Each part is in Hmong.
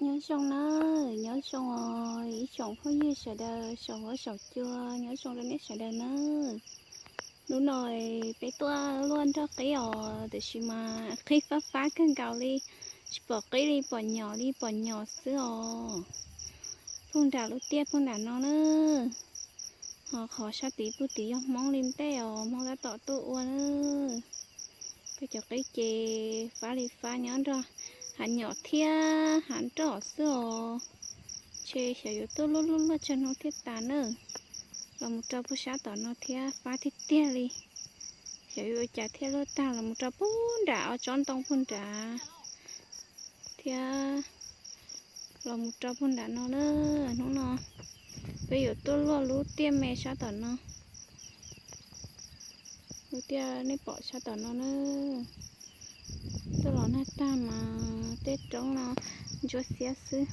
Nyob zoo na, nyob zoo os ib tsoom phooj ywg sawv daws saum huab saum cua, nyob zoo rau nej sawv daws na. Hnub no peb tuaj luaj nrog qib os, tiam sis mas qib fab fab kawg nkaus li, tsis pom qib li, pom nyom li pom nyom xwb os. Phooj nram lub tiaj phooj nram no na, ho qhov sab tid puag tid yog Hmoob li ntej os, Hmoob tab tom tuaj ua na. Koj cov qib ces fab li fab nyob nrog hav nyom thiab hav nroj xwb os. Ntshe xyov yuav tuaj luaj luaj luaj tsawg hnub thiaj tas na. Los mus rau puag sab tom no thiab fab tiag tiag li. Xyov yuav ua cas thiaj luaj tag, los mus rau puag nram ob tsob ntoo puag nrad thiab los mus rau puag nram no na. Hnub no peb yuav tuaj luaj lub tiaj me sab tom no, lub tiaj nej pom sab tom no na. Tuaj los nag tag mas tej roob no ntsuab xiab xwb,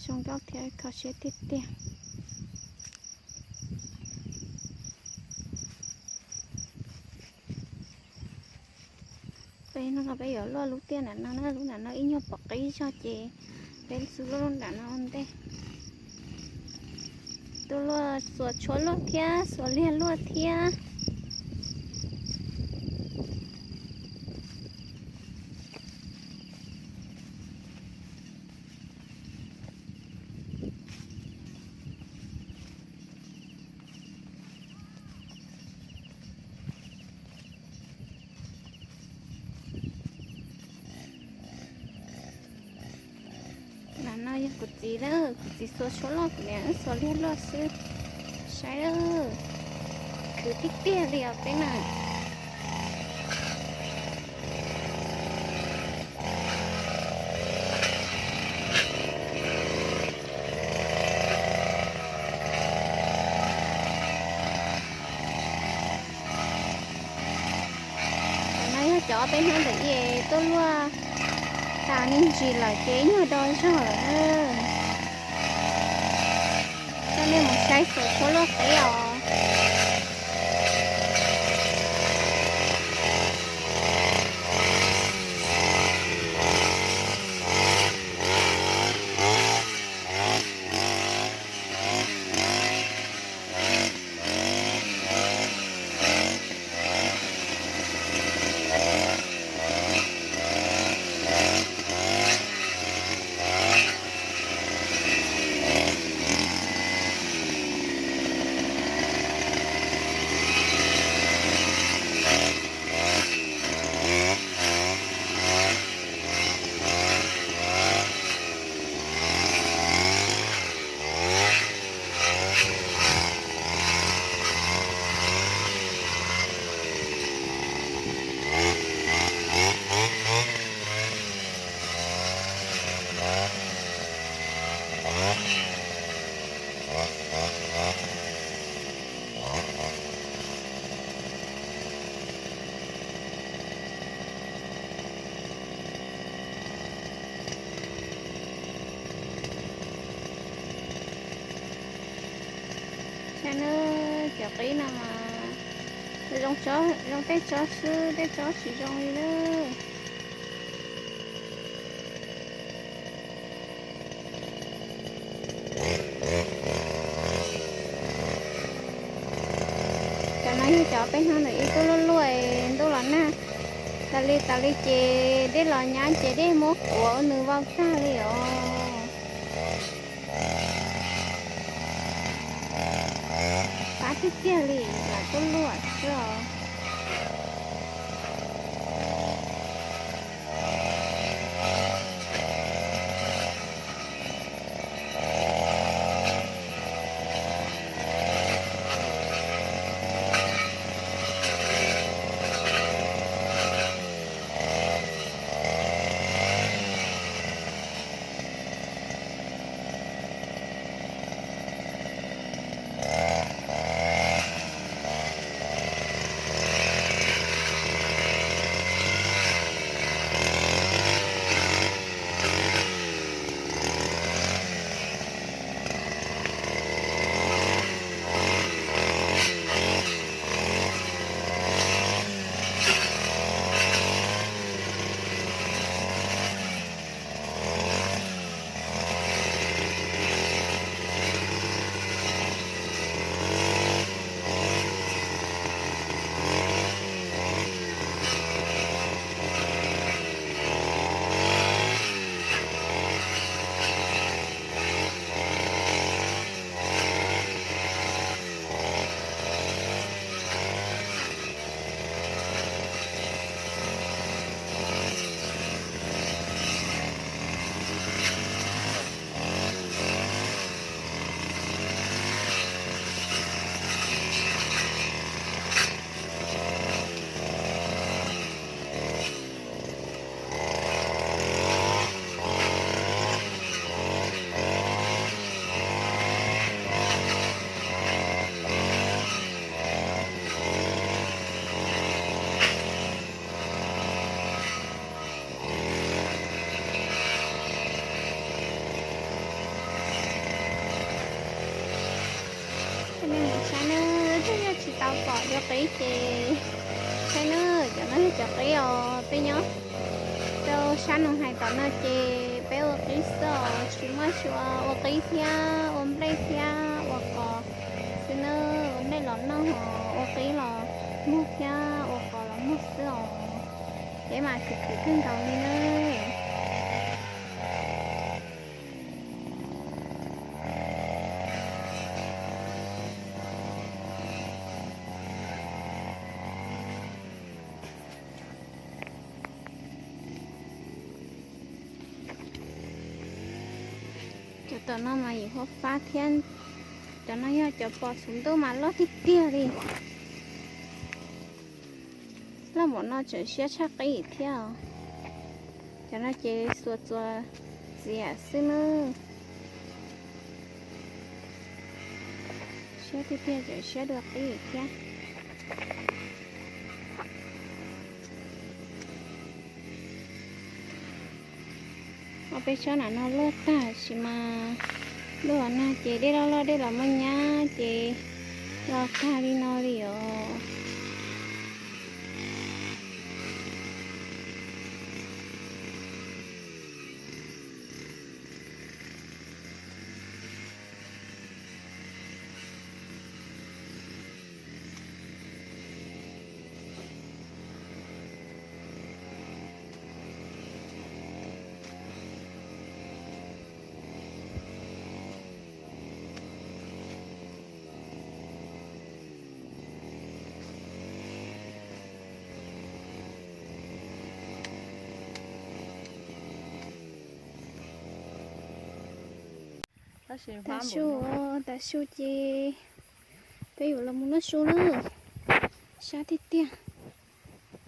zoo nkauj thiab kho siab tiag tiag. Peb no peb yuav luaj lub tiaj nram no na, lub nram no ib nyuag pom qib zog ces peb xub luaj lub nram no ua ntej. Tuaj luaj xuas tshuab luaj thiab xuas liag luaj thiab. Nram no yog kuv txiv lawm, kuv txiv xuas tshuab loj, kuv niam wb xuas liag luaj xwb. Saib lawm, khwv tiag tiag li os peb na. Cov no yog cov peb hnub ntawm ib tuaj luaj tas me ntsis lawm ces ib nyuag do zog lawm na. Coj nej mus saib xuas tshuab luaj qib os. Saib nawb, cov qib no mas zoo, zoo tej tsob xwb, tej tsob tsis zoo li lawm. Cov no yog cov peb hnub ntawm ib tuaj luaj luaj, ntuj los nag tas li tas li ces dej los nyab ces dej muab kuav nws vau tag li os. Fab tiag tiag li, lam tuaj luaj xwb os. Qib ces, saib nawb, cov no yog cov qib os, peb nyob rau sab Noog Hais tom no ces peb ua qib xwb os, tsis muaj suav ua qib thiab ua nplej thiab ua qos xwb nawb. Ua nplej los noj, ua qib los muag thiab ua qos los muag xwb os. Peb mas khwv khwv kawg nkaus li nawb. Cov tom no mas yim huab fab thiab, cov no yog cov pos txhuv ntuj mas loj tiag tiag li. Loj npaum no tseem siab tshaj qib thiab os. Cov no ces xuas txuas txiav xwb nawb. Siab tiag tiag, tseem siab dua qib thiab. Ob peb tsob nram no luaj tag sis mas luaj los nag ces dej loj loj dej los muaj nyab ces los tag li no li os. Tav su, tav su ces peb yuav los mus noj su na. Sab tiag tiag.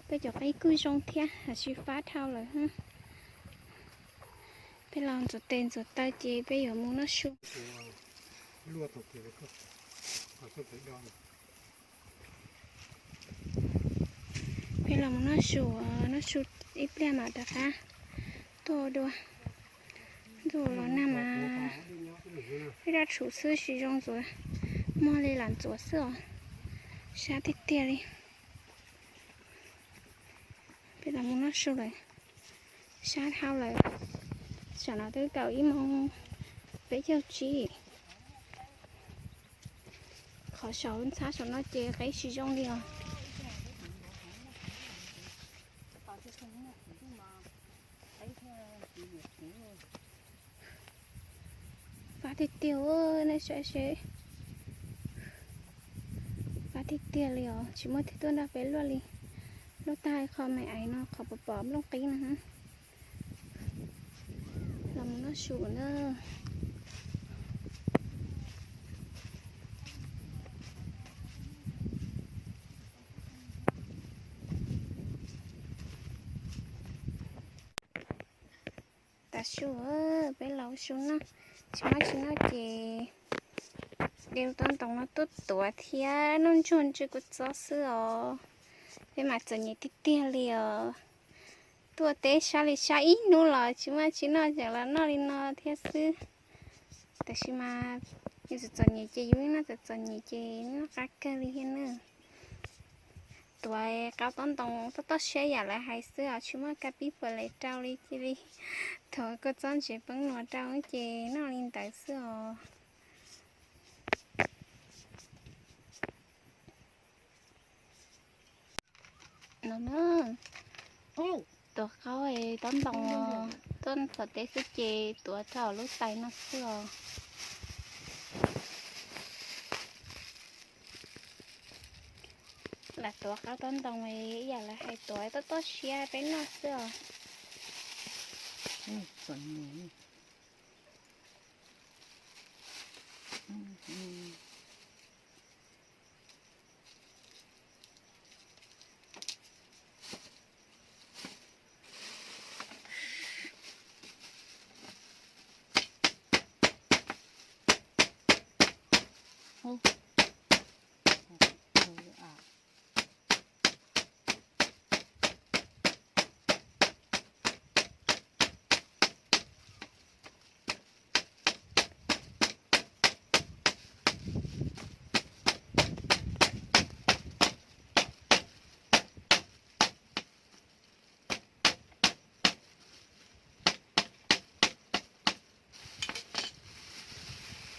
Peb cov qib kuj zoo thiab, tab sis fab dhau lawm. Peb los ntxuav tes ntxuav taw ces peb yuav mus noj su. Peb los mus noj su, noj su ib pliag mam rov qab tuaj dua. Ntuj los nag mas ib rab tshum xwb tsis zoo ntxuav, muag li lam ntxuav xwb os. Sab tiag tiag li. Peb los mus noj su lawm, sab dhau lawm. Tsam no twb kaum ib moos peb caug tsib. Qhov saum ntxhab saum no ces qeb tsis zoo li os. Fab tiag tiag, nej saib seb. Fab tiag tiag li os, tsis muaj tig tuaj nrog peb luaj li. Luaj tag qhov me aiv no, qhov pom pom nplooj qib no. Los mus noj su na. Tav su, peb los ua su noj, tsis muaj tsis noj ces de lub tob ntoos no tuaj tuav thiab noj ntsuag ntsw kua txob xwb os. Peb mas txom nyem tiag tiag li os. Tuaj teb sab li sab ib hnub los tsis muaj tsis noj, tseem los noj li no thiab xwb. Tab sis mas yus txom txom nyem ces yus noj txom txom nyem ces noj qab kawg li thiab na. Tuav qaub tob ntoos tob tob siab yam lawv hais xwb os, tsis muaj kab pib pawg les rau li cia li. Tuav kua txob ntsev peeb nuam rau ces noj li ntawd xwb os. No na, tuav qaub tob ntoos, tuaj txog teb xwb ces tuav rau lub tais no xwb os. Lam tuav qaub tob ntoos ib yam lawv hais tuav tob tob siab peb noj xwb os.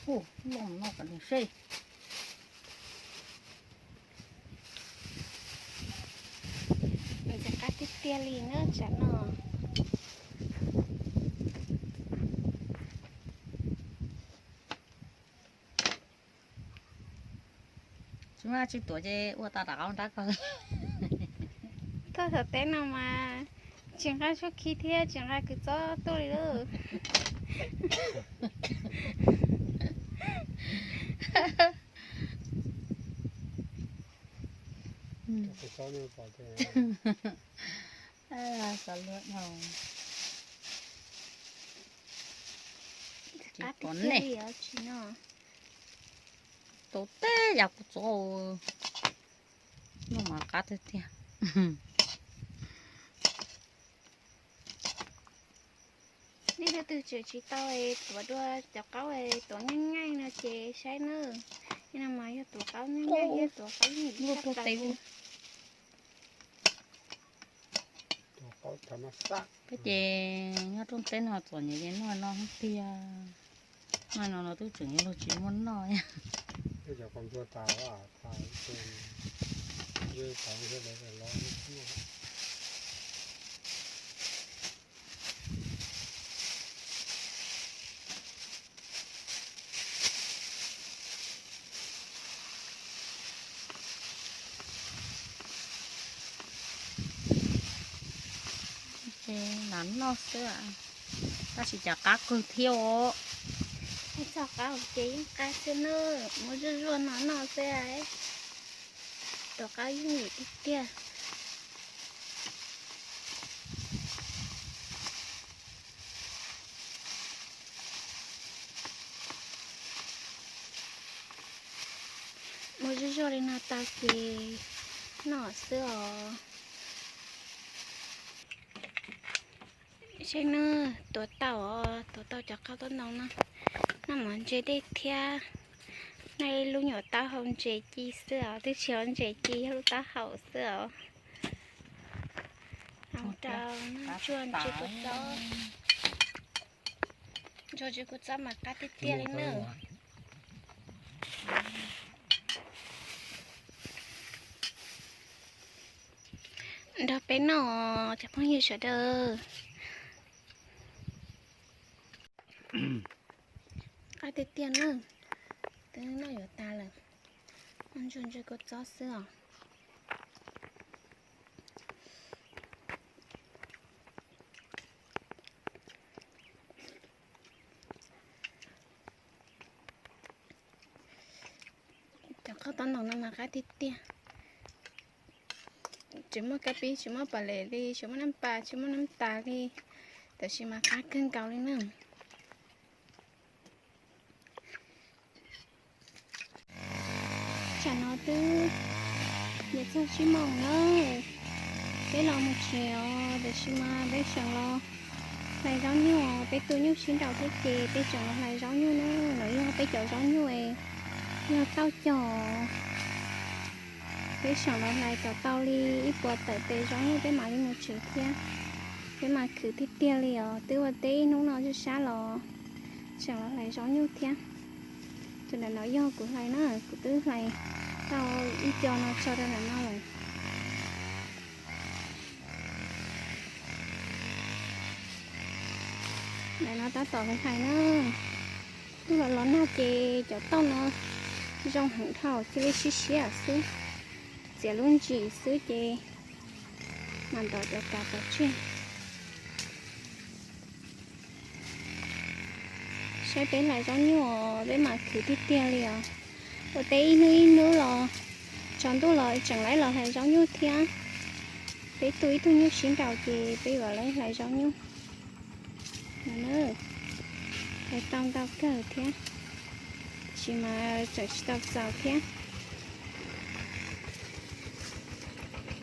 Ua, loj no kom nws seb. Ntxim qab tiag tiag li na tsam no. Tsis muaj dab tsi tuav ces ua tau rov qab nrab ko. Tuaj tom teb no mas tsis nqa suab khi thiab tsis nqa kws txob tuaj li lauj. Tsis pom nej. Tau teb yam kuv txob, noj mas qab tiag tiag. Nej leej twg tseem tsis tau tuav dua cov qaub tuav nyeej nyeej no ces saib nawb. Nim no mas yog tuav qaub nyeej nyeej thiab tuav qaub yeej ib sab plaws li. Peb ces nyob rooj teb no txom nyem ces noj no tiag. Noj no no twb tseem yuav luag tsis muaj noj. Ces lam noj xwb, tab sis cov qab qwg thiab os. Txog qab ces yeej qab xwb na, muab zuaj zuaj no noj xwb. Tuav qaub yeej lim tiag tiag. Muab zuj zus li no tau ces noj xwb os. Seb nawb, tuav tau os, tuav tau cov qaub tob ntoo no. Noj mov ntse dej thiab. Noj ib lub nyuam taub hau ntses ci xwb os, twb tsis yog ntses ci, yog lub taub hau xwb os. Ntsuag ntsis kua txob, ntsuag ntsis kua txob mas qab tiag tiag li nawb. Nrog peb noj cov phooj ywg sawv daws. Qab tiag tiag nawb, twb noj yuav tas lawm. Ntsuag ntsis kua txob xwb os. Cov qaub tob ntoo no mas qab tiag tiag. Tsis muaj kab pib, tsis muaj pas les li, tsis muaj nab pas, tsis muaj nab tas li, tab sis mas qab kawg nkaus li na. Tsam no twb yuav txog tsib moos na, peb los mus tsev os, tab sis mas peb tseem los hlais zaub nyuj os, peb tu nyuj sib nraus thiab ces peb tseem los hlais zaub nyuj na, los yog peb cov zaub nyuj es yog tauj cog. Peb tseem los hlais kom tau li ib puas tawm tes zaub nyuj peb mam li mus tsev thiab. Peb mas khwv tiag tiag li os, twb ua teb ib hnub no zaj sab los tseem los hlais zaub nyuj thiab. Tus nram no yog kuv hlais na, kuv twb hlais tau ib co no tso rau nram no lawm. Nram no tab tom hlais na. Twb los los nag ces cov tauj no zoo heev dhau, cia li siab siab xwb. Txiav lub ntsis xwb ces mam ntov cov kav pov tseg. Saib peb hlais zaub nyuj os, peb mas khwv tiag tiag li os. Ua teb ib hnub ib hnub los, tsaus ntuj los tseem laib los hlais zaub nyuj thiab. Peb tu ib tug nyuj sib nraus ces peb yuav laib hlais zaub nyuj. Hlais tau ntau kawg thiab, tab sis mas tseem tsis tau txaus thiab.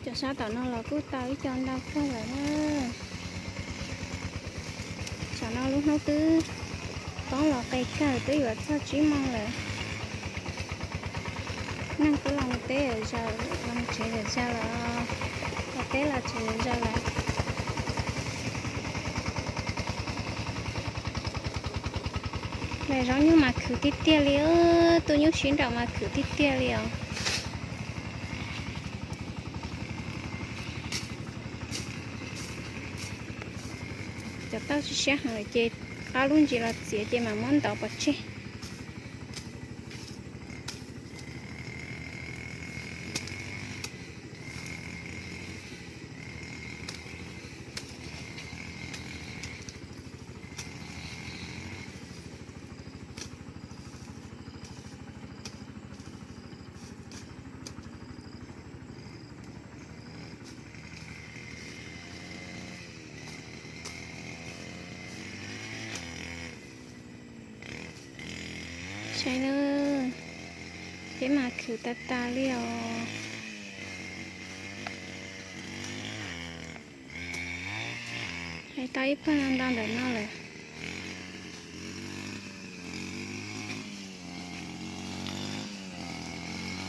Cov sab tom no los kuj tau ib co ntau kawg lawm na. Tsam no lub hnub twb poob los qes kawg, twb yuav txog tsib moos lawm. Neeg kuj los teb zaws, los tsev zaws zaws lawm, los teb los tsev zaws zaws lawm. Hlais zaub nyuj mas khwv tiag tiag li, tuaj nyuj sib nraus mas khwv tiag tiag li os. Cov tauj siab siab heev lawm ces qab lub ntsis los txiav ces mam muab ntov pov tseg. Saib na, peb mas khwv tas tas li os. Hlais tau ib pawg ntau ntawm no lawm.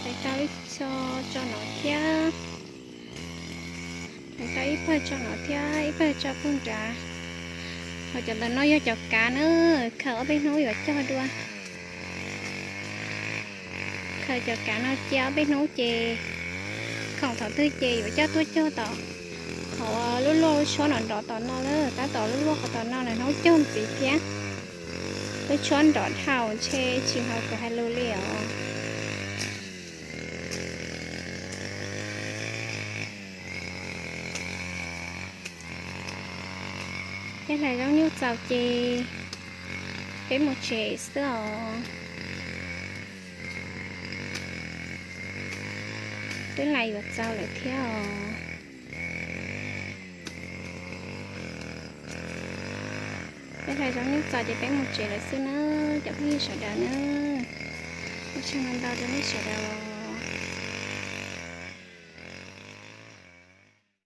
Hlais tau ib co tso no thiab. Hlais tau ib pawg tso no thiab, ib pawg tso puag nrad. Ho cov ntawm no yog cov kav na, khaws ob peb hnub yuav cog dua. Khaws cov kav no cia ob peb hnub ces khoom thaum twg ces yuav coj tuaj cog tom qhov lub luaj lub tshuab nrov nrov tom no lawm, tab tom lub luaj qhov tom no lawm hnub cog ntxiv thiab. Lub tshuab nrov dhau ntshe tsis haum kuv hais lus li os. Peb hlais zaub nyuj txaus ces peb mus tsev xwb os. Twb hlais yuav txaus lawm thiab os. Peb hlais zaub nyuj txaus ces peb mus tsev lawm xwb na, cov phooj ywg sawv daws na. Ua tsaug ntau ntau rau nej sawv daws.